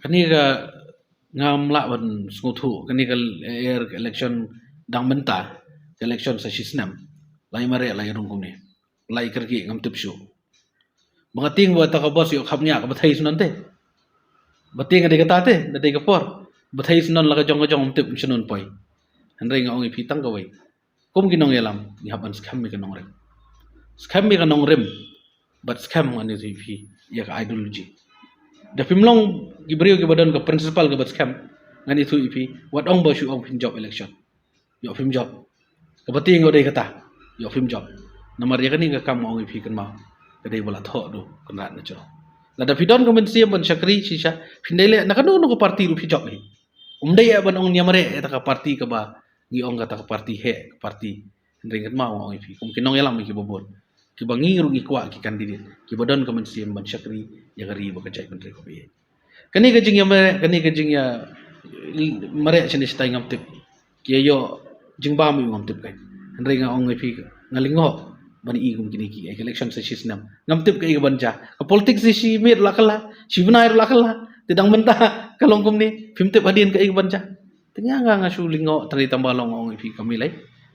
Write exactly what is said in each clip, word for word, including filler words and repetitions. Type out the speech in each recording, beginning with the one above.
Kane ka ngam lah ban sngewthuh, kane ka election dang mynta, ka election sa shisnem. Lai mareh, lai rung kumne, lai kyrkieh, ngam tip shuh. Ba nga tieng ba ta ka bos ïoh khap ñiah ka bthei snon te. Ba tieng ka dei kata te, da dei ka por bthei snon la ka jong ka jong, ngam tip shnun poi. Hynrei nga ong ïa phi tang kawei, kum ki nongïalam, ngi hap ban skhem ïa ka nongrim. Skhem ïa ka nongrim bad skhem, ngan ïathuh ïa phi ïa ka ideology. Da phim long ki briew kiba don ka principle kaba skhem, ngan ïathuh ïa phi, wat ong ba shu ong phin jop election. Ïoh phim jop. Kaba tieng ïoh dei kata, ïoh phim jop. Namar ïa kane ka kam nga ong ïa phi, kynmaw, ka dei ba la thoh da u Kynrad na jrong. Lada phi don ka mynsiem ban shakri shisha, phin dei leh na kano kano ka party ruh phi jop hi. Um dei eh ban ong niam mareh ïa ta ka party kaba ngi ong kata ka party heh, ka party. Hynrei kynmaw, nga ong ïa phi, kum ki nongïalam kiba bun, kiba ngi ruh ngi kwah ki candidate kiba don ka mynsiem ban shakri ïa ka ri bad ka jaitbynriew kaba ïeit. Kane ka jingïamareh, kane ka jingïamareh shane shatai, ngam tip ki ïa ïoh jingbam ïa u, ngam tip kein. Hynrei nga ong ïa phi, nga lyngngoh ban ïohi kum kine ki, eh, election sa shisnem. Ngam tip kaei kaban jia. Ka politics shi miet ruh la kylla, shi bnai ruh la kylla. Te dang mynta ka long kumne, phim tip hadien kaei kaban jia. Te nga, nga, nga shu lyngngoh, tang dei tang ba long, nga ong ïa phi, kam ïaleh.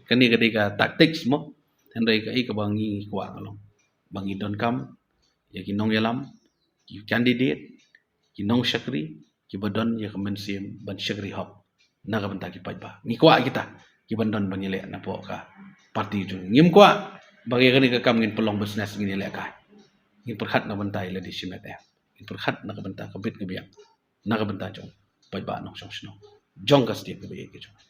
Kane ka dei ka tactics mo. Hynrei kaei kaba ngi kwah ka long ba ngi donkam ïa ki nongïalam, ki candidate, ki nongshakri kiba don ïa ka mynsiem ban shakri hok na ka bynta ki paidbah. Ngi kwah kita kiban don ban ïaleh napoh ka party jong ngi. Ngim kwah ba ïa kane ka kam ngin pynlong business, ngin ïaleh kai. Ngin pyrkhat na ka bynta ïa lade shimet, eh. Ngin pyrkhat na ka bynta ka bit ka biang, na ka bynta jong paidbah nongshong shnong, jong ka state kaba ïeit ka jong ngi.